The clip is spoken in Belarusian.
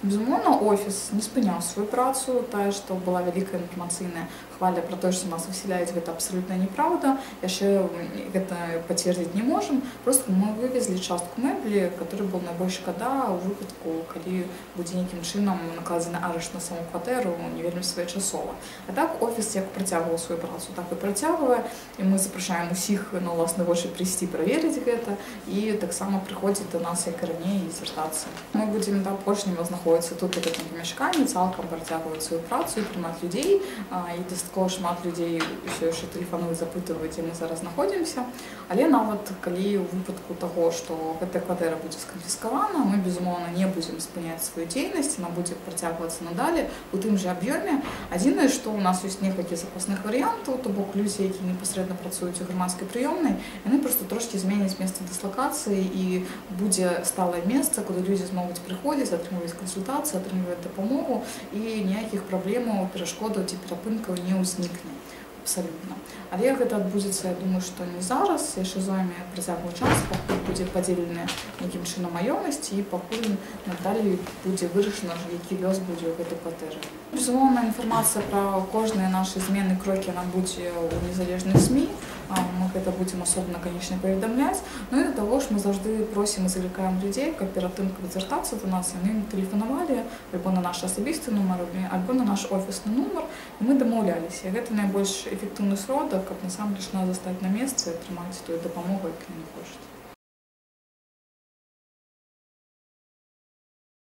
Безумоўна, офіс не спыняў сваю працу, тая, што была вялікая інфармацыйная хваля пра тое, што нас высяляюць, гэта абсалютна неправда. Яшчэ гэта пацвердзіць не можам. Просто мы вывезлі частку мэблі, которой было найбольш шкада ў выпадку, калі будзе нейкім чынам накладзены арышт на саму кватэру, не вельмі своечасова. А так офіс як працягваў сваю працу, так і працягвае, і мы запрашаем усіх на ўласны вочы прыйсці праверыць гэта і таксама прыходзіць да нас, як і раней, і звяртацца. Мы будзем да апошняга знаходзіцца тут, у гэтым памяшканні, цалкам працягваць сваю працу і прымаць людзей, і дастаткова шмат людзей ўсё яшчэ тэлефануюць, запытваюць, дзе мы зараз знаходзімся. Але нават калі ў выпадку таго, што гэтая кватэра будзе сканфіскавана, мы, безумоўна, не будзем спыняць сваю дзейнасць, она будзе працягвацца надалей у тым жа аб'ёме. Адзінае, што ў нас ёсць некалькі запасных варыянтаў, то бок людзі, якія непасрэдна працуюць у грамадскай прыёмнай, яны проста трошкі зменяць месца дыслакацыі, і будзе сталае месца, куды людзі змогуць прыходзіць, атрымліваць кансультацыі, атрымліваць дапамогу, і ніякіх праблемаў, перашкодаў ці перапынкаў не ўзнікне. Абсалютна. Але гэта адбудзецца, я думаю, што не зараз, яшчэ зойме працяглы час, пакуль будзе падзелены нейкім чынам маёмасць і пакуль надалей будзе вырашана, які лёс будзе ў гэтай кватэры. Безумоўна, інфармацыя пра кожныя нашы змены, крокі, она будзе ў незалежных СМІ, мы гэта будзем асобна, канечне, паведамляць. І да таго ж мы заўжды просім і заклікаем людзей, каб перад тым, каб звяртацца да нас, яны тэлефанавалі альбо на наш асабісты нумар, альбо на наш офісны нумар, і мы дамаўляліся. Гэта найбольш эфектыўны сродак, каб насамрэч нас застаць на месцы і атрымаць тую дапамогу, якую яны хочуць.